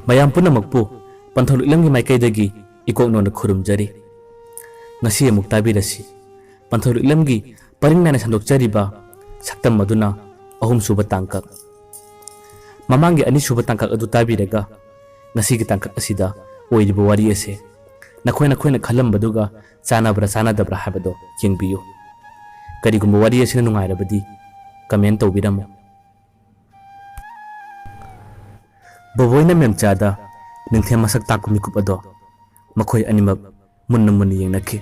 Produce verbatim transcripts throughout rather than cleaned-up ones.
ꯃꯌꯥꯝ ꯄꯨꯝꯅꯃꯛꯄꯨ ꯄꯟꯊꯧ ꯂꯤꯛꯂꯝꯒꯤ ꯃꯥꯏꯀꯩꯗꯒꯤ ꯏꯀꯣꯛ ꯅꯧꯅ ꯈꯨꯔꯨꯝꯖꯔꯤ꯫ ꯉꯁꯤ ꯑꯃꯨꯛ ꯇꯥꯕꯤꯔꯁꯤ ꯄꯟꯊꯧ ꯂꯤꯛꯂꯝꯒꯤ ꯄꯔꯤꯡ ꯅꯥꯏꯅ ꯁꯟꯗꯣꯛꯆꯔꯤꯕ ꯁꯛꯇꯝ ꯑꯗꯨꯅ ꯑꯍꯨꯝꯁꯨꯕ ꯇꯥꯡꯀꯛ꯫ ꯃꯃꯥꯡꯒꯤ ꯑꯅꯤꯁꯨꯕ ꯇꯥꯡꯀꯛ ꯑꯗꯨ ꯇꯥꯕꯤꯔꯒ ꯉꯁꯤꯒꯤ ꯇꯥꯡꯀꯛ ꯑꯁꯤꯗ ꯑꯣꯏꯔꯤꯕ ꯋꯥꯔꯤ ꯑꯁꯦ ꯅꯈꯣꯏ ꯅꯈꯣꯏꯅ ꯈꯜꯂꯝꯕꯗꯨꯒ ꯆꯥꯟꯅꯕ꯭ꯔꯥ ꯆꯥꯟꯅꯗꯕ꯭ꯔꯥ ꯍꯥꯏꯕꯗꯣ ꯌꯦꯡꯕꯤꯌꯨ꯫ ꯀꯔꯤꯒꯨꯝꯕ ꯋꯥꯔꯤ ꯑꯁꯤꯅ ꯅꯨꯡꯉꯥꯏꯔꯕꯗꯤ comment ꯇꯧꯕꯤꯔꯝꯃꯨ꯫ ꯕꯣꯕꯣꯏꯅ ꯃꯦꯝꯆꯥꯗ ꯅꯤꯡꯊꯦꯝ ꯃꯁꯛ ꯇꯥꯛꯄ ꯃꯤꯀꯨꯞ ꯑꯗꯣ ꯃꯈꯣꯏ ꯑꯅꯤꯃꯛ ꯃꯨꯟꯅ ꯃꯨꯟꯅ ꯌꯦꯡꯅꯈꯤ꯫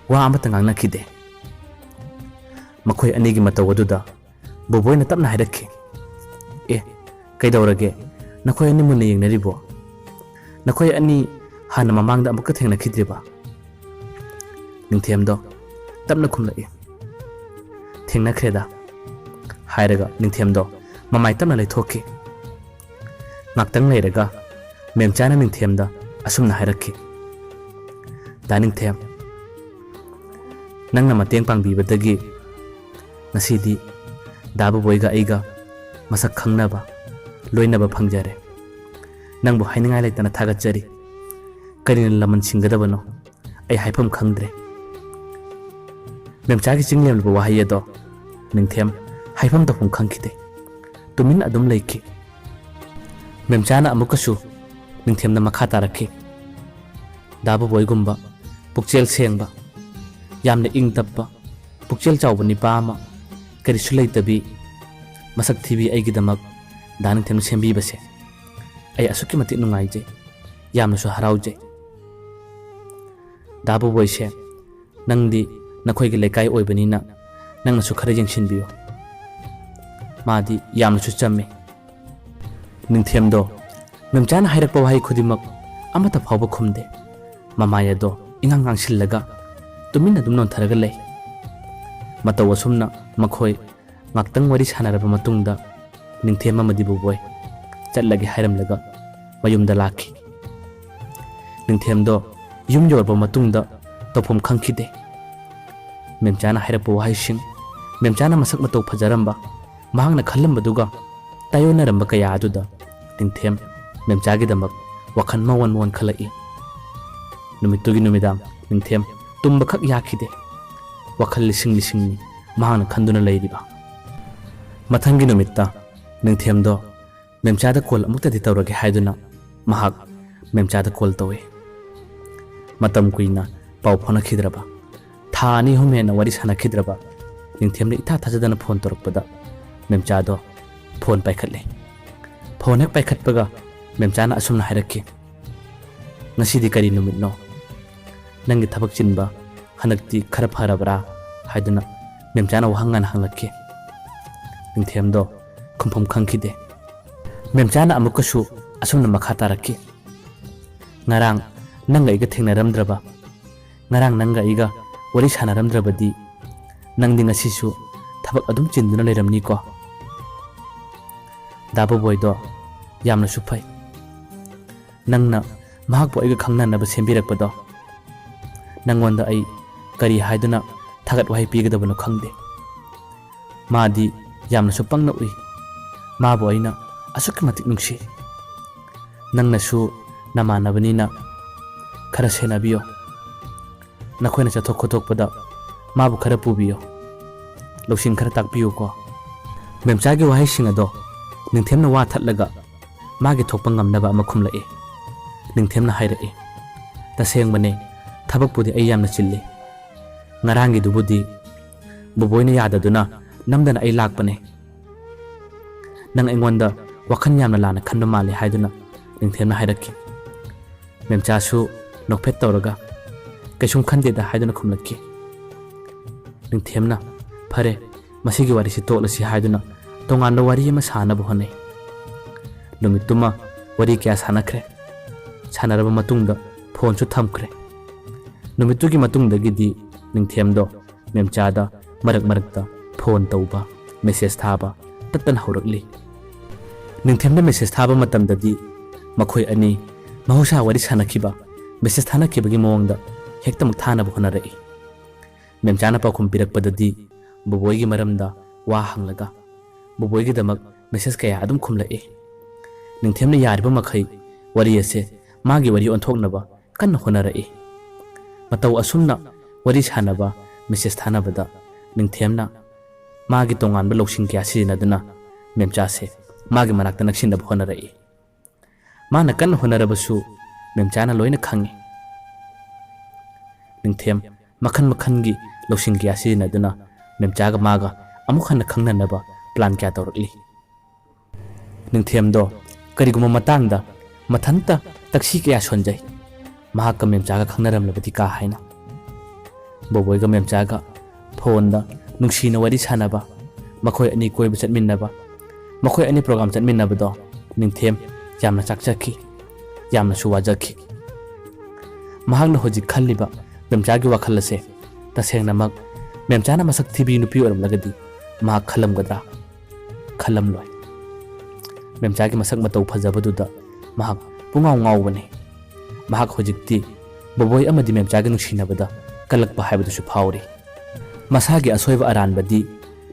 ꯋꯥ ꯑꯃꯠꯇ ꯉꯥꯡꯅꯈꯤꯗꯦ꯫ ꯃꯈꯣꯏ ꯑꯅꯤꯒꯤ ꯃꯇꯧ ꯑꯗꯨꯗ ꯕꯣꯕꯣꯏꯅ ꯇꯞꯅ ꯍꯥꯏꯔꯛꯈꯤ, "ꯑꯦ, ꯀꯩꯗꯧꯔꯒꯦ? ꯅꯈꯣꯏ ꯑꯅꯤ ꯃꯨꯟꯅ ꯌꯦꯡꯅꯔꯤꯕꯣ? ꯅꯈꯣꯏ ꯑꯅꯤ ꯍꯥꯟꯅ ꯃꯃꯥꯡꯗ ꯑꯃꯨꯛꯀ ꯊꯦꯡꯅꯈꯤꯗ꯭ꯔꯤꯕ?" ꯅꯤꯡꯊꯦꯝꯗꯣ ꯇꯞꯅ ꯈꯨꯝꯂꯛꯏ, "ꯊꯦꯡꯅꯈ꯭ꯔꯦꯗ," ꯍꯥꯏꯔꯒ ꯅꯤꯡꯊꯦꯝꯗꯣ ꯃꯃꯥꯏ ꯇꯞꯅ ꯂꯩꯊꯣꯛꯈꯤ꯫ ꯉꯥꯛꯇꯪ ꯂꯩꯔꯒ ꯃꯦꯝꯆꯥꯅ ꯅꯤꯡꯊꯦꯝꯗ ꯑꯁꯨꯝꯅ ꯍꯥꯏꯔꯛꯈꯤ, "ꯗꯥ ꯅꯤꯡꯊꯦꯝ, ꯅꯪꯅ ꯃꯇꯦꯡ ꯄꯥꯡꯕꯤꯕꯗꯒꯤ ꯉꯁꯤꯗꯤ ꯗꯥ ꯕꯣꯕꯣꯏꯒ ꯑꯩꯒ ꯃꯁꯛ ꯈꯪꯅꯕ, ꯂꯣꯏꯅꯕ ꯐꯪꯖꯔꯦ꯫ ꯅꯪꯕꯨ ꯍꯥꯏꯅꯤꯡꯉꯥꯏ ꯂꯩꯇꯅ ꯊꯥꯒꯠꯆꯔꯤ꯫ ꯀꯔꯤꯅ ꯂꯃꯟ ꯁꯤꯡꯒꯗꯕꯅꯣ ꯑꯩ ꯍꯥꯏꯐꯝ ꯈꯪꯗ꯭ꯔꯦ꯫" ꯃꯦꯝꯆꯥꯒꯤ ꯆꯤꯡ ꯂꯦꯝꯂꯕ ꯋꯥꯍꯩ ꯑꯗꯣ ꯅꯤꯡꯊꯦꯝ ꯍꯥꯏꯐꯝ ꯇꯧꯐꯝ ꯈꯪꯈꯤꯗꯦ꯫ ꯇꯨꯃꯤꯟ ꯑꯗꯨꯝ ꯂꯩꯈꯤ꯫ ꯃꯦꯝꯆꯥꯅ ꯑꯃꯨꯛꯀꯁꯨ ꯅꯤꯡꯊꯦꯝꯗ ꯃꯈꯥ ꯇꯥꯔꯛꯈꯤ, "ꯗꯥ ꯕꯣꯕꯣꯏꯒꯨꯝꯕ ꯄꯨꯛꯆꯦꯜ ꯁꯦꯡꯕ, ꯌꯥꯝꯅ ꯏꯪ ꯇꯞꯄ, ꯄꯨꯛꯆꯦꯜ ꯆꯥꯎꯕ ꯅꯤꯄꯥ ꯑꯃ ꯀꯔꯤꯁꯨ ꯂꯩꯇꯕꯤ, ꯃꯁꯛ ꯊꯤꯕꯤ ꯑꯩꯒꯤꯗꯃꯛ ꯗꯥ ꯅꯤꯡꯊꯦꯝꯅ ꯁꯦꯝꯕꯤꯕꯁꯦ ꯑꯩ ꯑꯁꯨꯛꯀꯤ ꯃꯇꯤꯛ ꯅꯨꯡꯉꯥꯏꯖꯩ, ꯌꯥꯝꯅꯁꯨ ꯍꯔꯥꯎꯖꯩ꯫ ꯗꯥ ꯕꯣꯕꯣꯏꯁꯦ ꯅꯪꯗꯤ ꯅꯈꯣꯏꯒꯤ ꯂꯩꯀꯥꯏ ꯑꯣꯏꯕꯅꯤꯅ ꯅꯪꯅꯁꯨ ꯈꯔ ꯌꯦꯡꯁꯤꯟꯕꯤꯌꯨ꯫ ꯃꯥꯗꯤ ꯌꯥꯝꯅꯁꯨ ꯆꯝꯃꯤ꯫" ꯅꯤꯡꯊꯦꯝꯗꯣ ꯃꯦꯝꯆꯥꯅ ꯍꯥꯏꯔꯛꯄ ꯋꯥꯍꯩ ꯈꯨꯗꯤꯡꯃꯛ ꯑꯃꯠꯇ ꯐꯥꯎꯕ ꯈꯨꯝꯗꯦ꯫ ꯃꯃꯥꯏ ꯑꯗꯣ ꯏꯉꯥꯡ ꯉꯥꯡꯁꯤꯜꯂꯒ ꯇꯨꯃꯤꯟꯅ ꯑꯗꯨꯝ ꯅꯣꯟꯊꯔꯒ ꯂꯩ꯫ ꯃꯇꯧ ꯑꯁꯨꯝꯅ ꯃꯈꯣꯏ ꯉꯥꯛꯇꯪ ꯋꯥꯔꯤ ꯁꯥꯟꯅꯔꯕ ꯃꯇꯨꯡꯗ ꯅꯤꯡꯊꯦꯝ ꯑꯃꯗꯤ ꯕꯣꯕꯣꯏ ꯆꯠꯂꯒꯦ ꯍꯥꯏꯔꯝꯂꯒ ꯃꯌꯨꯝꯗ ꯂꯥꯛꯈꯤ꯫ ꯅꯤꯡꯊꯦꯝꯗꯣ ꯌꯨꯝ ꯌꯧꯔꯕ ꯃꯇꯨꯡꯗ ꯇꯧꯐꯝ ꯈꯪꯈꯤꯗꯦ꯫ ꯃꯦꯝꯆꯥꯅ ꯍꯥꯏꯔꯛꯄ ꯋꯥꯍꯩꯁꯤꯡ, ꯃꯦꯝꯆꯥꯅ ꯃꯁꯛ ꯃꯇꯧ ꯐꯖꯔꯝꯕ, ꯃꯍꯥꯛꯅ ꯈꯜꯂꯝꯕꯗꯨꯒ ꯇꯥꯏꯑꯣꯟꯅꯔꯝꯕ ꯀꯌꯥ ꯑꯗꯨꯗ ꯅꯤꯡꯊꯦꯝ ꯃꯦꯝꯆꯥꯒꯤꯗꯃꯛ ꯋꯥꯈꯜ ꯃꯋꯣꯟ ꯃꯋꯣꯟ ꯈꯜꯂꯛꯏ꯫ ꯅꯨꯃꯤꯠꯇꯨꯒꯤ ꯅꯨꯃꯤꯗꯥꯡ ꯅꯤꯡꯊꯦꯝ ꯇꯨꯝꯕꯈꯛ ꯌꯥꯈꯤꯗꯦ꯫ ꯋꯥꯈꯜ ꯂꯤꯁꯤꯡ ꯂꯤꯁꯤꯡꯅꯤ ꯃꯍꯥꯛꯅ ꯈꯟꯗꯨꯅ ꯂꯩꯔꯤꯕ꯫ ꯃꯊꯪꯒꯤ ꯅꯨꯃꯤꯠꯇ ꯅꯤꯡꯊꯦꯝꯗꯣ ꯃꯦꯝꯆꯥꯗ ꯀꯣꯜ ꯑꯃꯨꯛꯇꯗꯤ ꯇꯧꯔꯒꯦ ꯍꯥꯏꯗꯨꯅ ꯃꯍꯥꯛ ꯃꯦꯝꯆꯥꯗ ꯀꯣꯜ ꯇꯧꯏ꯫ ꯃꯇꯝ ꯀꯨꯏꯅ ꯄꯥꯎ ꯐꯥꯎꯅꯈꯤꯗ꯭ꯔꯕ, ꯊꯥ ꯑꯅꯤ ꯑꯍꯨꯝ ꯍꯦꯟꯅ ꯋꯥꯔꯤ ꯁꯥꯟꯅꯈꯤꯗ꯭ꯔꯕ ꯅꯤꯡꯊꯦꯝꯅ ꯏꯊꯥ ꯊꯥꯖꯗꯅ ꯐꯣꯟ ꯇꯧꯔꯛꯄꯗ ꯃꯦꯝꯆꯥꯗꯣ ꯐꯣꯟ ꯄꯥꯏꯈꯠꯂꯦ꯫ ꯐꯣꯟ ꯍꯦꯛ ꯄꯥꯏꯈꯠꯄꯒ ꯃꯦꯝꯆꯥꯅ ꯑꯁꯨꯝꯅ ꯍꯥꯏꯔꯛꯈꯤ, "ꯉꯁꯤꯗꯤ ꯀꯔꯤ ꯅꯨꯃꯤꯠꯅꯣ? ꯅꯪꯒꯤ ꯊꯕꯛ ꯆꯤꯟꯕ ꯍꯟꯗꯛꯇꯤ ꯈꯔ ꯐꯔꯕ꯭ꯔꯥ?" ꯍꯥꯏꯗꯨꯅ ꯃꯦꯝꯆꯥꯅ ꯋꯥꯍꯪ ꯉꯥꯟꯅ ꯍꯪꯂꯛꯈꯤ꯫ ꯅꯤꯡꯊꯦꯝꯗꯣ ꯈꯨꯝꯐꯝ ꯈꯪꯈꯤꯗꯦ꯫ ꯃꯦꯝꯆꯥꯅ ꯑꯃꯨꯛꯀꯁꯨ ꯑꯁꯨꯝꯅ ꯃꯈꯥ ꯇꯥꯔꯛꯈꯤ, "ꯉꯔꯥꯡ ꯅꯪꯒ ꯑꯩꯒ ꯊꯦꯡꯅꯔꯝꯗ꯭ꯔꯕ, ꯉꯔꯥꯡ ꯅꯪꯒ ꯑꯩꯒ ꯋꯥꯔꯤ ꯁꯥꯟꯅꯔꯝꯗ꯭ꯔꯕꯗꯤ ꯅꯪꯗꯤ ꯉꯁꯤꯁꯨ ꯊꯕꯛ ꯑꯗꯨꯝ ꯆꯤꯟꯗꯨꯅ ꯂꯩꯔꯝꯅꯤꯀꯣ꯫ ꯗꯥ ꯕꯣꯕꯣꯏꯗꯣ ꯌꯥꯝꯅꯁꯨ ꯐꯩ꯫ ꯅꯪꯅ ꯃꯍꯥꯛꯄꯨ ꯑꯩꯒ ꯈꯪꯅꯅꯕ ꯁꯦꯝꯕꯤꯔꯛꯄꯗꯣ, ꯅꯪꯉꯣꯟꯗ ꯑꯩ ꯀꯔꯤ ꯍꯥꯏꯗꯨꯅ ꯊꯥꯒꯠ ꯋꯥꯍꯩ ꯄꯤꯒꯗꯕꯅꯣ ꯈꯪꯗꯦ꯫ ꯃꯥꯗꯤ ꯌꯥꯝꯅꯁꯨ ꯄꯪꯅ ꯎꯏ꯫ ꯃꯥꯕꯨ ꯑꯩꯅ ꯑꯁꯨꯛꯀꯤ ꯃꯇꯤꯛ ꯅꯨꯡꯁꯤ꯫ ꯅꯪꯅꯁꯨ ꯅꯃꯥꯟꯅꯕꯅꯤꯅ ꯈꯔ ꯁꯦꯟꯅꯕꯤꯌꯣ꯫ ꯅꯈꯣꯏꯅ ꯆꯠꯊꯣꯛ ꯈꯣꯠꯇꯣꯛꯄꯗ ꯃꯥꯕꯨ ꯈꯔ ꯄꯨꯕꯤꯌꯣ꯫ ꯂꯧꯁꯤꯡ ꯈꯔ ꯇꯥꯛꯄꯤꯌꯨꯀꯣ꯫" ꯃꯦꯝꯆꯥꯒꯤ ꯋꯥꯍꯩꯁꯤꯡ ꯑꯗꯣ ꯅꯤꯡꯊꯦꯝꯅ ꯋꯥ ꯊꯠꯂꯒ ꯃꯥꯒꯤ ꯊꯣꯛꯄ ꯉꯝꯅꯕ ꯑꯃ ꯈꯨꯝꯂꯛꯏ꯫ ꯅꯤꯡꯊꯦꯝꯅ ꯍꯥꯏꯔꯛꯏ, "ꯇꯁꯦꯡꯕꯅꯦ, ꯊꯕꯛꯄꯨꯗꯤ ꯑꯩ ꯌꯥꯝꯅ ꯆꯤꯜꯂꯤ꯫ ꯉꯔꯥꯡꯒꯤꯗꯨꯕꯨꯗꯤ ꯕꯣꯕꯣꯏꯅ ꯌꯥꯗꯗꯨꯅ ꯅꯝꯗꯅ ꯑꯩ ꯂꯥꯛꯄꯅꯦ꯫ ꯅꯪ ꯑꯩꯉꯣꯟꯗ ꯋꯥꯈꯜ ꯌꯥꯝꯅ ꯂꯥꯟꯅ ꯈꯟꯕ ꯃꯥꯜꯂꯤ" ꯍꯥꯏꯗꯨꯅ ꯅꯤꯡꯊꯦꯝꯅ ꯍꯥꯏꯔꯛꯈꯤ꯫ ꯃꯦꯝꯆꯥꯁꯨ ꯅꯣꯛꯐꯦꯠ ꯇꯧꯔꯒ, "ꯀꯩꯁꯨꯝ ꯈꯟꯗꯦꯗ" ꯍꯥꯏꯗꯨꯅ ꯈꯨꯝꯂꯛꯈꯤ꯫ ꯅꯤꯡꯊꯦꯝꯅ, "ꯐꯔꯦ, ꯃꯁꯤꯒꯤ ꯋꯥꯔꯤꯁꯤ ꯇꯣꯛꯂꯁꯤ" ꯍꯥꯏꯗꯨꯅ ꯇꯣꯉꯥꯟꯕ ꯋꯥꯔꯤ ꯑꯃ ꯁꯥꯅꯕ ꯍꯣꯠꯅꯩ꯫ ꯅꯨꯃꯤꯠꯇꯨꯃ ꯋꯥꯔꯤ ꯀꯌꯥ ꯁꯥꯟꯅꯈ꯭ꯔꯦ꯫ ꯁꯥꯟꯅꯔꯕ ꯃꯇꯨꯡꯗ ꯐꯣꯟꯁꯨ ꯊꯝꯈ꯭ꯔꯦ꯫ ꯅꯨꯃꯤꯠꯇꯨꯒꯤ ꯃꯇꯨꯡꯗꯒꯤꯗꯤ ꯅꯤꯡꯊꯦꯝꯗꯣ ꯃꯦꯝꯆꯥꯗ ꯃꯔꯛ ꯃꯔꯛꯇ ꯐꯣꯟ ꯇꯧꯕ, ꯃꯦꯁꯦꯖ ꯊꯥꯕ ꯇꯠꯇꯅ ꯍꯧꯔꯛꯂꯤ꯫ ꯅꯤꯡꯊꯦꯝꯗ ꯃꯦꯁꯦꯖ ꯊꯥꯕ ꯃꯇꯝꯗꯗꯤ ꯃꯈꯣꯏ ꯑꯅꯤ ꯃꯍꯧꯁꯥ ꯋꯥꯔꯤ ꯁꯥꯟꯅꯈꯤꯕ, ꯃꯦꯁꯦꯖ ꯊꯥꯅꯈꯤꯕꯒꯤ ꯃꯑꯣꯡꯗ ꯍꯦꯛꯇꯃꯛ ꯊꯥꯅꯕ ꯍꯣꯠꯅꯔꯛꯏ꯫ ꯃꯦꯝꯆꯥꯅ ꯄꯥꯎꯈꯨꯝ ꯄꯤꯔꯛꯄꯗꯗꯤ ꯕꯣꯕꯣꯏꯒꯤ ꯃꯔꯝꯗ ꯋꯥ ꯍꯪꯂꯒ ꯕꯣꯕꯣꯏꯒꯤꯗꯃꯛ ꯃꯦꯁꯦꯖ ꯀꯌꯥ ꯑꯗꯨꯝ ꯈꯨꯝꯂꯛꯏ꯫ ꯅꯤꯡꯊꯦꯝꯅ ꯌꯥꯔꯤꯕ ꯃꯈꯩ ꯋꯥꯔꯤ ꯑꯁꯦ ꯃꯥꯒꯤ ꯋꯥꯔꯤ ꯑꯣꯟꯊꯣꯛꯅꯕ ꯀꯟꯅ ꯍꯣꯠꯅꯔꯛꯏ꯫ ꯃꯇꯧ ꯑꯁꯨꯝꯅ ꯋꯥꯔꯤ ꯁꯥꯅꯕ, ꯃꯦꯁꯦꯖ ꯊꯥꯅꯕꯗ ꯅꯤꯡꯊꯦꯝꯅ ꯃꯥꯒꯤ ꯇꯣꯉꯥꯟꯕ ꯂꯧꯁꯤꯡ ꯀꯌꯥ ꯁꯤꯖꯤꯟꯅꯗꯨꯅ ꯃꯦꯝꯆꯥꯁꯦ ꯃꯥꯒꯤ ꯃꯅꯥꯛꯇ ꯅꯛꯁꯤꯟꯅꯕ ꯍꯣꯠꯅꯔꯛꯏ꯫ ꯃꯥꯅ ꯀꯟꯅ ꯍꯣꯠꯅꯔꯕꯁꯨ ꯃꯦꯝꯆꯥꯅ ꯂꯣꯏꯅ ꯈꯪꯏ꯫ ꯅꯤꯡꯊꯦꯝ ꯃꯈꯜ ꯃꯈꯜꯒꯤ ꯂꯧꯁꯤꯡ ꯀꯌꯥ ꯁꯤꯖꯤꯟꯅꯗꯨꯅ ꯃꯦꯝꯆꯥꯒ ꯃꯥꯒ ꯑꯃꯨꯛ ꯍꯟꯅ ꯈꯪꯅꯅꯕ ꯄ꯭ꯂꯥꯟ ꯀꯌꯥ ꯇꯧꯔꯛꯂꯤ꯫ ꯅꯤꯡꯊꯦꯝꯗꯣ ꯀꯔꯤꯒꯨꯝꯕ ꯃꯇꯥꯡꯗ ꯃꯊꯟꯇ ꯇꯛꯁꯤ ꯀꯌꯥ ꯁꯣꯟꯖꯩ꯫ ꯃꯍꯥꯛꯀ ꯃꯦꯝꯆꯥꯒ ꯈꯪꯅꯔꯝꯂꯕꯗꯤ ꯀꯥ ꯍꯥꯏꯅ꯫ ꯕꯣꯕꯣꯏꯒ ꯃꯦꯝꯆꯥꯒ ꯐꯣꯟꯗ ꯅꯨꯡꯁꯤꯅ ꯋꯥꯔꯤ ꯁꯥꯟꯅꯕ, ꯃꯈꯣꯏ ꯑꯅꯤ ꯀꯣꯏꯕ ꯆꯠꯃꯤꯟꯅꯕ, ꯃꯈꯣꯏ ꯑꯅꯤ ꯄ꯭ꯔꯣꯒ꯭ꯔꯥꯝ ꯆꯠꯃꯤꯟꯅꯕꯗꯣ ꯅꯤꯡꯊꯦꯝ ꯌꯥꯝꯅ ꯆꯥꯛꯆꯈꯤ, ꯌꯥꯝꯅꯁꯨ ꯋꯥꯖꯈꯤ꯫ ꯃꯍꯥꯛꯅ ꯍꯧꯖꯤꯛ ꯈꯜꯂꯤꯕ ꯃꯦꯝꯆꯥꯒꯤ ꯋꯥꯈꯜ ꯑꯁꯦ ꯇꯁꯦꯡꯅꯃꯛ ꯃꯦꯝꯆꯥꯅ ꯃꯁꯛ ꯊꯤꯕꯤ ꯅꯨꯄꯤ ꯑꯣꯏꯔꯝꯂꯒꯗꯤ ꯃꯍꯥꯛ ꯈꯜꯂꯝꯒꯗ꯭ꯔꯥ? ꯈꯜꯂꯝꯂꯣꯏ꯫ ꯃꯦꯝꯆꯥꯒꯤ ꯃꯁꯛ ꯃꯇꯧ ꯐꯖꯕꯗꯨꯗ ꯃꯍꯥꯛ ꯄꯨꯡꯉꯥꯎ ꯉꯥꯎꯕꯅꯤ꯫ ꯃꯍꯥꯛ ꯍꯧꯖꯤꯛꯇꯤ ꯕꯣꯕꯣꯏ ꯑꯃꯗꯤ ꯃꯦꯝꯆꯥꯒꯤ ꯅꯨꯡꯁꯤꯅꯕꯗ ꯀꯜꯂꯛꯄ ꯍꯥꯏꯕꯗꯨꯁꯨ ꯐꯥꯎꯔꯤ꯫ ꯃꯁꯥꯒꯤ ꯑꯁꯣꯏꯕ ꯑꯔꯥꯟꯕꯗꯤ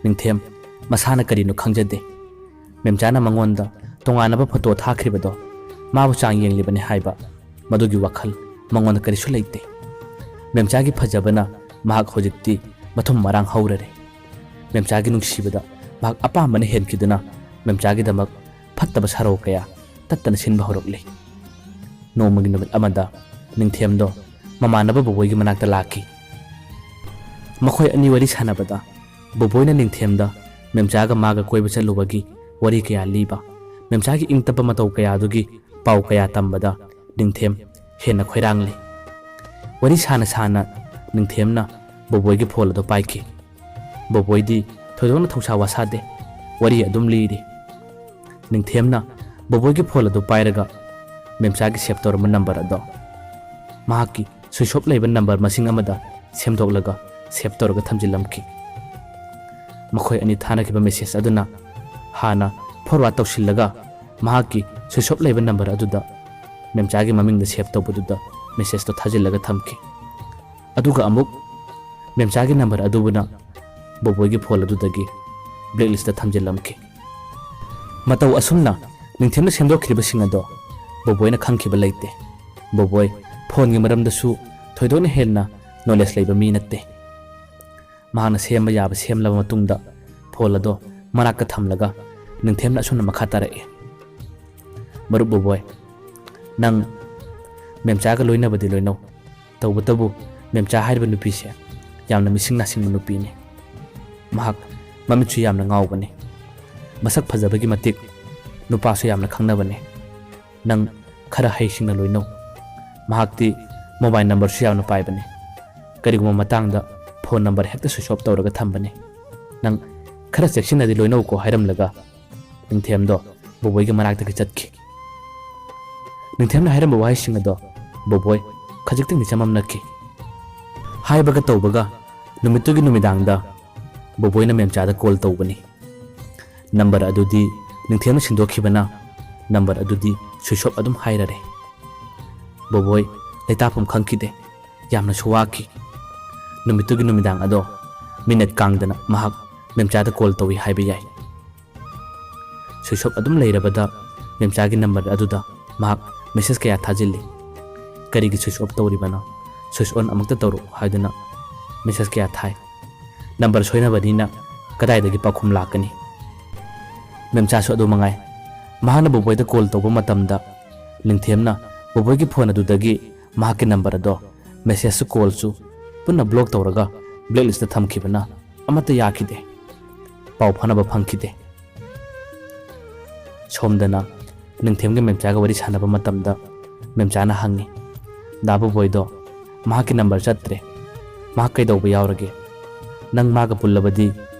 ꯅꯤꯡꯊꯦꯝ ꯃꯁꯥꯅ ꯀꯔꯤꯅꯣ ꯈꯪꯖꯗꯦ꯫ ꯃꯦꯝꯆꯥꯅ ꯃꯉꯣꯟꯗ ꯇꯣꯉꯥꯟꯅꯕ ꯐꯣꯇꯣ ꯊꯥꯈ꯭ꯔꯤꯕꯗꯣ ꯃꯥꯕꯨ ꯆꯥꯡ ꯌꯦꯡꯂꯤꯕꯅꯤ ꯍꯥꯏꯕ ꯃꯗꯨꯒꯤ ꯋꯥꯈꯜ ꯃꯉꯣꯟꯗ ꯀꯔꯤꯁꯨ ꯂꯩꯇꯦ꯫ ꯃꯦꯝꯆꯥꯒꯤ ꯐꯖꯕꯅ ꯃꯍꯥꯛ ꯍꯧꯖꯤꯛꯇꯤ ꯃꯊꯨꯝ ꯃꯔꯥꯡ ꯍꯧꯔꯔꯦ꯫ ꯃꯦꯝꯆꯥꯒꯤ ꯅꯨꯡꯁꯤꯕꯗ ꯃꯍꯥꯛ ꯑꯄꯥꯝꯕꯅ ꯍꯦꯟꯈꯤꯗꯨꯅ ꯃꯦꯝꯆꯥꯒꯤꯗꯃꯛ ꯐꯠꯇꯕ ꯁꯥꯔꯧ ꯀꯌꯥ ꯇꯠꯇꯅ ꯁꯤꯟꯕ ꯍꯧꯔꯛꯂꯤ꯫ ꯅꯣꯡꯃꯒꯤ ꯅꯨꯃꯤꯠ ꯑꯃꯗ ꯅꯤꯡꯊꯦꯝꯗꯣ ꯃꯃꯥꯟꯅꯕ ꯕꯣꯕꯣꯏꯒꯤ ꯃꯅꯥꯛꯇ ꯂꯥꯛꯈꯤ꯫ ꯃꯈꯣꯏ ꯑꯅꯤ ꯋꯥꯔꯤ ꯁꯥꯟꯅꯕꯗ ꯕꯣꯕꯣꯏꯅ ꯅꯤꯡꯊꯦꯝꯗ ꯃꯦꯝꯆꯥꯒ ꯃꯥꯒ ꯀꯣꯏꯕ ꯆꯠꯂꯨꯕꯒꯤ ꯋꯥꯔꯤ ꯀꯌꯥ ꯂꯤꯕ, ꯃꯦꯝꯆꯥꯒꯤ ꯏꯪ ꯇꯞꯄ ꯃꯇꯧ ꯀꯌꯥꯗꯨꯒꯤ ꯄꯥꯎ ꯀꯌꯥ ꯇꯝꯕꯗ ꯅꯤꯡꯊꯦꯝ ꯍꯦꯟꯅ ꯈꯣꯏꯔꯥꯡꯂꯤ꯫ ꯋꯥꯔꯤ ꯁꯥꯅ ꯁꯥꯅ ꯅꯤꯡꯊꯦꯝꯅ ꯕꯣꯕꯣꯏꯒꯤ ꯐꯣꯟ ꯑꯗꯨ ꯄꯥꯏꯈꯤ꯫ ꯕꯣꯕꯣꯏꯗꯤ ꯊꯣꯏꯗꯣꯛꯅ ꯊꯧꯁꯥ ꯋꯥꯁꯥꯗꯦ, ꯋꯥꯔꯤ ꯑꯗꯨꯝ ꯂꯤꯔꯤ꯫ ꯅꯤꯡꯊꯦꯝꯅ ꯕꯣꯕꯣꯏꯒꯤ ꯐꯣꯟ ꯑꯗꯨ ꯄꯥꯏꯔꯒ ꯃꯦꯝꯆꯥꯒꯤ ꯁꯦꯚ ꯇꯧꯔꯝꯕ ꯅꯝꯕꯔ ꯑꯗꯣ ꯃꯍꯥꯛꯀꯤ ꯁ꯭ꯋꯤꯆ ꯑꯣꯐ ꯂꯩꯕ ꯅꯝꯕꯔ ꯃꯁꯤꯡ ꯑꯃꯗ ꯁꯦꯝꯗꯣꯛꯂꯒ ꯁꯦꯚ ꯇꯧꯔꯒ ꯊꯝꯖꯤꯜꯂꯝꯈꯤ꯫ ꯃꯈꯣꯏ ꯑꯅꯤ ꯊꯥꯅꯈꯤꯕ ꯃꯦꯁꯦꯖ ꯑꯗꯨꯅ ꯍꯥꯟꯅ ꯐꯣꯔꯋꯥꯔꯗ ꯇꯧꯁꯤꯜꯂꯒ ꯃꯍꯥꯛꯀꯤ ꯁ꯭ꯋꯤꯆ ꯑꯣꯐ ꯂꯩꯕ ꯅꯝꯕꯔ ꯑꯗꯨꯗ ꯃꯦꯝꯆꯥꯒꯤ ꯃꯃꯤꯡꯗ ꯁꯦꯚ ꯇꯧꯕꯗꯨꯗ ꯃꯦꯁꯦꯖꯇꯣ ꯊꯥꯖꯤꯜꯂꯒ ꯊꯝꯈꯤ꯫ ꯑꯗꯨꯒ ꯑꯃꯨꯛ ꯃꯦꯝꯆꯥꯒꯤ ꯅꯝꯕꯔ ꯑꯗꯨꯕꯨꯅ ꯕꯣꯕꯣꯏꯒꯤ ꯐꯣꯟ ꯑꯗꯨꯗꯒꯤ ꯕ꯭ꯂꯦꯛꯂꯤꯁꯇ ꯊꯝꯖꯤꯜꯂꯝꯈꯤ꯫ ꯃꯇꯧ ꯑꯁꯨꯝꯅ ꯅꯤꯡꯊꯦꯝꯅ ꯁꯦꯝꯗꯣꯛꯈꯤꯕꯁꯤꯡ ꯑꯗꯣ ꯕꯣꯕꯣꯏꯅ ꯈꯪꯈꯤꯕ ꯂꯩꯇꯦ꯫ ꯕꯣꯕꯣꯏ ꯐꯣꯟꯒꯤ ꯃꯔꯝꯗꯁꯨ ꯊꯣꯏꯗꯣꯛꯅ ꯍꯦꯟꯅ ꯅꯣꯂꯦꯖ ꯂꯩꯕ ꯃꯤ ꯅꯠꯇꯦ꯫ ꯃꯍꯥꯛꯅ ꯁꯦꯝꯕ ꯌꯥꯕ ꯁꯦꯝꯂꯕ ꯃꯇꯨꯡꯗ ꯐꯣꯟ ꯑꯗꯣ ꯃꯅꯥꯛꯇ ꯊꯝꯂꯒ ꯅꯤꯡꯊꯦꯝꯅ ꯑꯁꯨꯝꯅ ꯃꯈꯥ ꯇꯥꯔꯛꯏ, "ꯃꯔꯨꯞ ꯕꯣꯕꯣꯏ, ꯅꯪ ꯃꯦꯝꯆꯥꯒ ꯂꯣꯏꯅꯕꯗꯤ ꯂꯣꯏꯅꯧ꯫ ꯇꯧꯕꯇꯕꯨ ꯃꯦꯝꯆꯥ ꯍꯥꯏꯔꯤꯕ ꯅꯨꯄꯤꯁꯦ ꯌꯥꯝꯅ ꯃꯤꯁꯤꯡ ꯅꯥꯁꯤꯡꯕ ꯅꯨꯄꯤꯅꯤ꯫ ꯃꯍꯥꯛ ꯃꯃꯤꯠꯁꯨ ꯌꯥꯝꯅ ꯉꯥꯎꯕꯅꯤ꯫ ꯃꯁꯛ ꯐꯖꯕꯒꯤ ꯃꯇꯤꯛ ꯅꯨꯄꯥꯁꯨ ꯌꯥꯝꯅ ꯈꯪꯅꯕꯅꯤ꯫ ꯅꯪ ꯈꯔ ꯍꯩꯁꯤꯡꯅ ꯂꯣꯏꯅꯧ꯫ ꯃꯍꯥꯛꯇꯤ ꯃꯣꯕꯥꯏꯜ ꯅꯝꯕꯔꯁꯨ ꯌꯥꯝꯅ ꯄꯥꯏꯕꯅꯤ꯫ ꯀꯔꯤꯒꯨꯝꯕ ꯃꯇꯥꯡꯗ ꯐꯣꯟ ꯅꯝꯕꯔ ꯍꯦꯛꯇ ꯁ꯭ꯋꯤꯆ ꯑꯣꯐ ꯇꯧꯔꯒ ꯊꯝꯕꯅꯤ꯫ ꯅꯪ ꯈꯔ ꯆꯦꯛꯁꯤꯟꯅꯗꯤ ꯂꯣꯏꯅꯧꯀꯣ" ꯍꯥꯏꯔꯝꯂꯒ ꯅꯤꯡꯊꯦꯝꯗꯣ ꯕꯣꯕꯣꯏꯒꯤ ꯃꯅꯥꯛꯇꯒꯤ ꯆꯠꯈꯤ꯫ ꯅꯤꯡꯊꯦꯝꯅ ꯍꯥꯏꯔꯝꯕ ꯋꯥꯍꯩꯁꯤꯡ ꯑꯗꯣ ꯕꯣꯕꯣꯏ ꯈꯖꯤꯛꯇꯪꯗꯤ ꯆꯃꯝꯅꯈꯤ꯫ ꯍꯥꯏꯕꯒ ꯇꯧꯕꯒ ꯅꯨꯃꯤꯠꯇꯨꯒꯤ ꯅꯨꯃꯤꯗꯥꯡꯗ ꯕꯣꯕꯣꯏꯅ ꯃꯦꯝꯆꯥꯗ ꯀꯣꯜ ꯇꯧꯕꯅꯤ꯫ ꯅꯝꯕꯔ ꯑꯗꯨꯗꯤ ꯅꯤꯡꯊꯦꯝꯅ ꯁꯤꯟꯗꯣꯛꯈꯤꯕꯅ ꯅꯝꯕꯔ ꯑꯗꯨꯗꯤ ꯁ꯭ꯋꯤꯆ ꯑꯣꯐ ꯑꯗꯨꯝ ꯍꯥꯏꯔꯔꯦ꯫ ꯕꯣꯕꯣꯏ ꯂꯩꯇꯥꯐꯝ ꯈꯪꯈꯤꯗꯦ꯫ ꯌꯥꯝꯅꯁꯨ ꯋꯥꯈꯤ꯫ ꯅꯨꯃꯤꯠꯇꯨꯒꯤ ꯅꯨꯃꯤꯗꯥꯡ ꯑꯗꯣ ꯃꯤꯅꯠ ꯀꯥꯡꯗꯅ ꯃꯍꯥꯛ ꯃꯦꯝꯆꯥꯗ ꯀꯣꯜ ꯇꯧꯏ ꯍꯥꯏꯕ ꯌꯥꯏ꯫ ꯁ꯭ꯋꯤꯆ ꯑꯣꯐ ꯑꯗꯨꯝ ꯂꯩꯔꯕꯗ ꯃꯦꯝꯆꯥꯒꯤ ꯅꯝꯕꯔ ꯑꯗꯨꯗ ꯃꯍꯥꯛ ꯃꯦꯁꯦꯖ ꯀꯌꯥ ꯊꯥꯖꯤꯜꯂꯤ꯫ ꯀꯔꯤꯒꯤ ꯁ꯭ꯋꯤꯆ ꯑꯣꯐ ꯇꯧꯔꯤꯕꯅꯣ? ꯁ꯭ꯋꯤꯆ ꯑꯣꯟ ꯑꯃꯨꯛꯇ ꯇꯧꯔꯛꯎ ꯍꯥꯏꯗꯨꯅ ꯃꯦꯁꯦꯖ ꯀꯌꯥ ꯊꯥꯏ꯫ ꯅꯝꯕꯔ ꯁꯣꯏꯅꯕꯅꯤꯅ ꯀꯗꯥꯏꯗꯒꯤ ꯄꯥꯎꯈꯨꯝ ꯂꯥꯛꯀꯅꯤ? ꯃꯦꯝꯆꯥꯁꯨ ꯑꯗꯨ ꯃꯉꯥꯏ꯫ ꯃꯍꯥꯛꯅ ꯕꯣꯕꯣꯏꯗ ꯀꯣꯜ ꯇꯧꯕ ꯃꯇꯝꯗ ꯅꯤꯡꯊꯦꯝꯅ ꯕꯣꯕꯣꯏꯒꯤ ꯐꯣꯟ ꯑꯗꯨꯗꯒꯤ ꯃꯍꯥꯛꯀꯤ ꯅꯝꯕꯔ ꯑꯗꯣ ꯃꯦꯁꯦꯖꯁꯨ ꯀꯣꯜꯁꯨ ꯄꯨꯟꯅ ꯕ꯭ꯂꯣꯛ ꯇꯧꯔꯒ ꯕ꯭ꯂꯦꯛ ꯂꯤꯁꯇ ꯊꯝꯈꯤꯕꯅ ꯑꯃꯠꯇ ꯌꯥꯈꯤꯗꯦ꯫ ꯄꯥꯎ ꯐꯥꯎꯅꯕ ꯐꯪꯈꯤꯗꯦ꯫ ꯁꯣꯝꯗꯅ ꯅꯤꯡꯊꯦꯝꯒ ꯃꯦꯝꯆꯥꯒ ꯋꯥꯔꯤ ꯁꯥꯟꯅꯕ ꯃꯇꯝꯗ ꯃꯦꯝꯆꯥꯅ ꯍꯪꯉꯤ, "ꯗꯥ ꯕꯣꯕꯣꯏꯗꯣ ꯃꯍꯥꯛꯀꯤ ꯅꯝꯕꯔ ꯆꯠꯇ꯭ꯔꯦ꯫ ꯃꯍꯥꯛ ꯀꯩꯗꯧꯕ ꯌꯥꯎꯔꯒꯦ? ꯅꯪ ꯃꯥꯒ ꯄꯨꯜꯂꯕꯗꯤ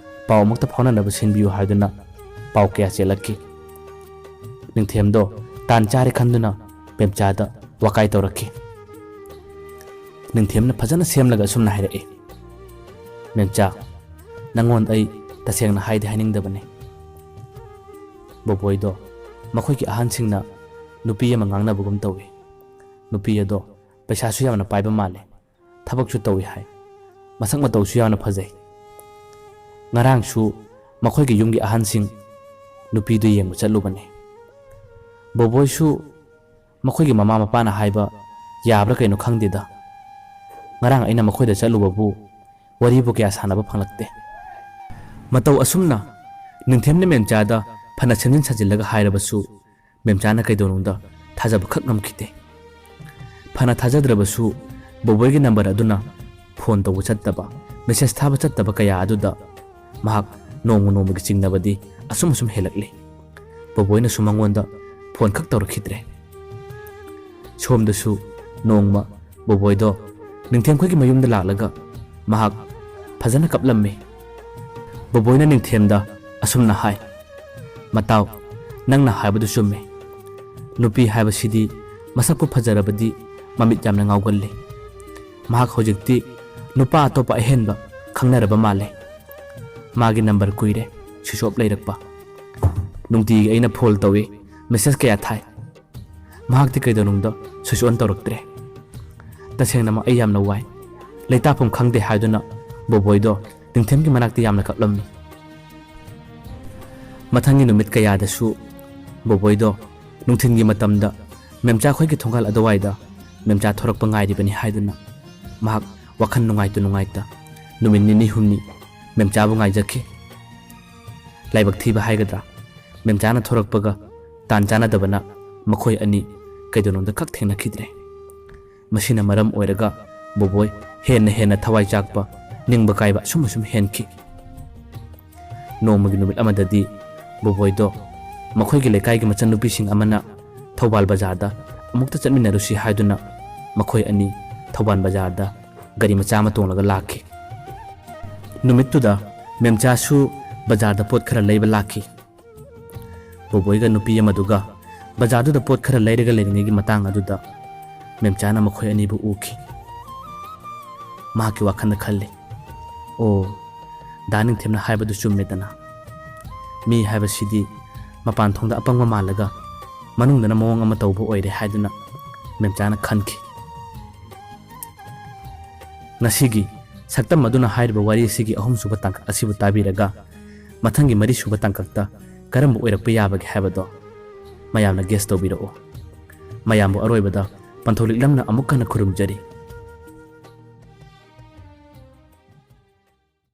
ꯄꯥꯎ ꯑꯃꯨꯛꯇ ꯐꯥꯎꯅꯅꯕ ꯁꯤꯟꯕꯤꯌꯨ" ꯍꯥꯏꯗꯨꯅ ꯄꯥꯎ ꯀꯌꯥ ꯆꯦꯜꯂꯛꯈꯤ꯫ ꯅꯤꯡꯊꯦꯝꯗꯣ ꯇꯥꯟ ꯆꯥꯔꯦ ꯈꯟꯗꯨꯅ ꯃꯦꯝꯆꯥꯗ ꯋꯥꯀꯥꯏ ꯇꯧꯔꯛꯈꯤ꯫ ꯅꯤꯡꯊꯦꯝꯅ ꯐꯖꯅ ꯁꯦꯝꯂꯒ ꯑꯁꯨꯝꯅ ꯍꯥꯏꯔꯛꯏ, "ꯃꯦꯝꯆꯥ, ꯅꯪꯉꯣꯟꯗ ꯑꯩ ꯇꯁꯦꯡꯅ ꯍꯥꯏꯗꯤ ꯍꯥꯏꯅꯤꯡꯗꯕꯅꯤ꯫ ꯕꯣꯕꯣꯏꯗꯣ ꯃꯈꯣꯏꯒꯤ ꯑꯍꯟꯁꯤꯡꯅ ꯅꯨꯄꯤ ꯑꯃ ꯉꯥꯡꯅꯕꯒꯨꯝ ꯇꯧꯏ꯫ ꯅꯨꯄꯤ ꯑꯗꯣ ꯄꯩꯁꯥꯁꯨ ꯌꯥꯝꯅ ꯄꯥꯏꯕ ꯃꯥꯜꯂꯦ꯫ ꯊꯕꯛꯁꯨ ꯇꯧꯏ ꯍꯥꯏ꯫ ꯃꯁꯛ ꯃꯇꯧꯁꯨ ꯌꯥꯝꯅ ꯐꯖꯩ꯫ ꯉꯔꯥꯡꯁꯨ ꯃꯈꯣꯏꯒꯤ ꯌꯨꯝꯒꯤ ꯑꯍꯟꯁꯤꯡ ꯅꯨꯄꯤꯗꯨ ꯌꯦꯡꯕ ꯆꯠꯂꯨꯕꯅꯤ꯫ ꯕꯣꯕꯣꯏꯁꯨ ꯃꯈꯣꯏꯒꯤ ꯃꯃꯥ ꯃꯄꯥꯅ ꯍꯥꯏꯕ ꯌꯥꯕ꯭ꯔꯥ ꯀꯩꯅꯣ ꯈꯪꯗꯦꯗ꯫ ꯉꯔꯥꯡ ꯑꯩꯅ ꯃꯈꯣꯏꯗ ꯆꯠꯂꯨꯕꯕꯨ ꯋꯥꯔꯤꯕꯨ ꯀꯌꯥ ꯁꯥꯟꯅꯕ ꯐꯪꯂꯛꯇꯦ꯫ ꯃꯇꯧ ꯑꯁꯨꯝꯅ ꯅꯤꯡꯊꯦꯝꯅ ꯃꯦꯝꯆꯥꯗ ꯐꯅ ꯁꯦꯝꯖꯤꯟ ꯁꯥꯖꯤꯜꯂꯒ ꯍꯥꯏꯔꯕꯁꯨ ꯃꯦꯝꯆꯥꯅ ꯀꯩꯗꯧꯅꯨꯡꯗ ꯊꯥꯖꯕ ꯈꯛ ꯉꯝꯈꯤꯗꯦ꯫ ꯐꯅ ꯊꯥꯖꯗ꯭ꯔꯕꯁꯨ ꯕꯣꯕꯣꯏꯒꯤ ꯅꯝꯕꯔ ꯑꯗꯨꯅ ꯐꯣꯟ ꯇꯧꯕ ꯆꯠꯇꯕ, ꯃꯦꯁꯦꯖ ꯊꯥꯕ ꯆꯠꯇꯕ ꯀꯌꯥ ꯑꯗꯨꯗ ꯃꯍꯥꯛ ꯅꯣꯡꯃ ꯅꯣꯡꯃꯒꯤ ꯆꯤꯡꯅꯕꯗꯤ ꯑꯁꯨꯝ ꯑꯁꯨꯝ ꯍꯦꯜꯂꯛꯂꯤ꯫ ꯕꯣꯕꯣꯏꯅꯁꯨ ꯃꯉꯣꯟꯗ ꯐꯣꯟ ꯈꯛ ꯇꯧꯔꯛꯈꯤꯗ꯭ꯔꯦ꯫ ꯁꯣꯝꯗꯁꯨ ꯅꯣꯡꯃ ꯕꯣꯕꯣꯏꯗꯣ ꯅꯤꯡꯊꯦꯝꯈꯣꯏꯒꯤ ꯃꯌꯨꯝꯗ ꯂꯥꯛꯂꯒ ꯃꯍꯥꯛ ꯐꯖꯅ ꯀꯞꯂꯝꯃꯤ꯫ ꯕꯣꯕꯣꯏꯅ ꯅꯤꯡꯊꯦꯝꯗ ꯑꯁꯨꯝꯅ ꯍꯥꯏ, "ꯃꯇꯥꯎ, ꯅꯪꯅ ꯍꯥꯏꯕꯗꯨ ꯆꯨꯝꯃꯤ꯫ ꯅꯨꯄꯤ ꯍꯥꯏꯕꯁꯤꯗꯤ ꯃꯁꯛꯄꯨ ꯐꯖꯔꯕꯗꯤ ꯃꯃꯤꯠ ꯌꯥꯝꯅ ꯉꯥꯎꯒꯜꯂꯤ꯫ ꯃꯍꯥꯛ ꯍꯧꯖꯤꯛꯇꯤ ꯅꯨꯄꯥ ꯑꯇꯣꯞꯄ ꯑꯍꯦꯟꯕ ꯈꯪꯅꯔꯕ ꯃꯥꯜꯂꯦ꯫ ꯃꯥꯒꯤ ꯅꯝꯕꯔ ꯀꯨꯏꯔꯦ ꯁ꯭ꯋꯤꯆ ꯑꯣꯐ ꯂꯩꯔꯛꯄ꯫ ꯅꯨꯡꯇꯤꯒꯤ ꯑꯩꯅ ꯐꯣꯟ ꯇꯧꯏ, ꯃꯦꯁꯦꯖ ꯀꯌꯥ ꯊꯥꯏ꯫ ꯃꯍꯥꯛꯇꯤ ꯀꯩꯗꯧꯅꯨꯡꯗ ꯁ꯭ꯋꯤꯆ ꯑꯣꯟ ꯇꯧꯔꯛꯇ꯭ꯔꯦ꯫ ꯇꯁꯦꯡꯅꯃꯛ ꯑꯩ ꯌꯥꯝꯅ ꯋꯥꯏ꯫ ꯂꯩꯇꯥꯐꯝ ꯈꯪꯗꯦ" ꯍꯥꯏꯗꯨꯅ ꯕꯣꯕꯣꯏꯗꯣ ꯅꯤꯡꯊꯦꯝꯒꯤ ꯃꯅꯥꯛꯇ ꯌꯥꯝꯅ ꯀꯞꯂꯝꯃꯤ꯫ ꯃꯊꯪꯒꯤ ꯅꯨꯃꯤꯠ ꯀꯌꯥꯗꯁꯨ ꯕꯣꯕꯣꯏꯗꯣ ꯅꯨꯡꯊꯤꯜꯒꯤ ꯃꯇꯝꯗ ꯃꯦꯝꯆꯥ ꯈꯣꯏꯒꯤ ꯊꯣꯡꯒꯥꯜ ꯑꯗꯨꯋꯥꯏꯗ ꯃꯦꯝꯆꯥ ꯊꯣꯔꯛꯄ ꯉꯥꯏꯔꯤꯕꯅꯤ ꯍꯥꯏꯗꯨꯅ ꯃꯍꯥꯛ ꯋꯥꯈꯜ ꯅꯨꯡꯉꯥꯏꯇ ꯅꯨꯡꯉꯥꯏꯇ ꯅꯨꯃꯤꯠ ꯅꯤꯅꯤ ꯍꯨꯝꯅꯤ ꯃꯦꯝꯆꯥꯕꯨ ꯉꯥꯏꯖꯈꯤ꯫ ꯂꯥꯏꯕꯛ ꯊꯤꯕ ꯍꯥꯏꯒꯗ꯭ꯔꯥ, ꯃꯦꯝꯆꯥꯅ ꯊꯣꯔꯛꯄꯒ ꯇꯥꯟ ꯆꯥꯅꯗꯕꯅ ꯃꯈꯣꯏ ꯑꯅꯤ ꯀꯩꯗꯧꯅꯨꯡꯗ ꯈꯛ ꯊꯦꯡꯅꯈꯤꯗ꯭ꯔꯦ꯫ ꯃꯁꯤꯅ ꯃꯔꯝ ꯑꯣꯏꯔꯒ ꯕꯣꯕꯣꯏ ꯍꯦꯟꯅ ꯍꯦꯟꯅ ꯊꯋꯥꯏ ꯆꯥꯛꯄ, ꯅꯤꯡꯕ ꯀꯥꯏꯕ ꯑꯁꯨꯝ ꯑꯁꯨꯝ ꯍꯦꯟꯈꯤ꯫ ꯅꯣꯡꯃꯒꯤ ꯅꯨꯃꯤꯠ ꯑꯃꯗꯗꯤ ꯕꯣꯕꯣꯏꯗꯣ ꯃꯈꯣꯏꯒꯤ ꯂꯩꯀꯥꯏꯒꯤ ꯃꯆꯟꯅꯨꯄꯤꯁꯤꯡ ꯑꯃꯅ ꯊꯧꯕꯥꯜ ꯕꯖꯥꯔꯗ ꯑꯃꯨꯛꯇ ꯆꯠꯃꯤꯟꯅꯔꯨꯁꯤ ꯍꯥꯏꯗꯨꯅ ꯃꯈꯣꯏ ꯑꯅꯤ ꯊꯧꯕꯥꯜ ꯕꯖꯥꯔꯗ ꯒꯥꯔꯤ ꯃꯆꯥ ꯑꯃ ꯇꯣꯡꯂꯒ ꯂꯥꯛꯈꯤ꯫ ꯅꯨꯃꯤꯠꯇꯨꯗ ꯃꯦꯝꯆꯥꯁꯨ ꯕꯖꯥꯔꯗ ꯄꯣꯠ ꯈꯔ ꯂꯩꯕ ꯂꯥꯛꯈꯤ꯫ ꯕꯣꯕꯣꯏꯒ ꯅꯨꯄꯤ ꯑꯃꯗꯨꯒ ꯕꯖꯥꯔꯗꯨꯗ ꯄꯣꯠ ꯈꯔ ꯂꯩꯔꯒ ꯂꯩꯔꯤꯉꯩꯒꯤ ꯃꯇꯥꯡ ꯑꯗꯨꯗ ꯃꯦꯝꯆꯥꯅ ꯃꯈꯣꯏ ꯑꯅꯤꯕꯨ ꯎꯈꯤ꯫ ꯃꯍꯥꯛꯀꯤ ꯋꯥꯈꯜꯗ ꯈꯜꯂꯤ, "ꯑꯣ, ꯗꯥ ꯅꯤꯡꯊꯦꯝꯅ ꯍꯥꯏꯕꯗꯨ ꯆꯨꯝꯃꯦꯗꯅ꯫ ꯃꯤ ꯍꯥꯏꯕꯁꯤꯗꯤ ꯃꯄꯥꯟ ꯊꯣꯡꯗ ꯑꯄꯪꯕ ꯃꯥꯜꯂꯒ ꯃꯅꯨꯡꯗꯅ ꯃꯑꯣꯡ ꯑꯃ ꯇꯧꯕ ꯑꯣꯏꯔꯦ" ꯍꯥꯏꯗꯨꯅ ꯃꯦꯝꯆꯥꯅ ꯈꯟꯈꯤ꯫ ꯉꯁꯤꯒꯤ ꯁꯛꯇꯝ ꯑꯗꯨꯅ ꯍꯥꯏꯔꯤꯕ ꯋꯥꯔꯤ ꯑꯁꯤꯒꯤ ꯑꯍꯨꯝꯁꯨꯕ ꯇꯥꯡꯀꯛ ꯑꯁꯤꯕꯨ ꯇꯥꯕꯤꯔꯒ, ꯃꯊꯪꯒꯤ ꯃꯔꯤꯁꯨꯕ ꯇꯥꯡꯀꯛꯇ ꯀꯔꯝꯕ ꯑꯣꯏꯔꯛꯄ ꯌꯥꯕꯒꯦ ꯍꯥꯏꯕꯗꯣ ꯃꯌꯥꯝꯅ guess ꯇꯧꯕꯤꯔꯛꯎ꯫ ꯃꯌꯥꯝꯕꯨ ꯑꯔꯣꯏꯕꯗ ꯄꯟꯊꯧ ꯂꯤꯛꯂꯝꯅ ꯑꯃꯨꯛ ꯍꯟꯅ ꯈꯨꯔꯨꯝꯖꯔꯤ꯫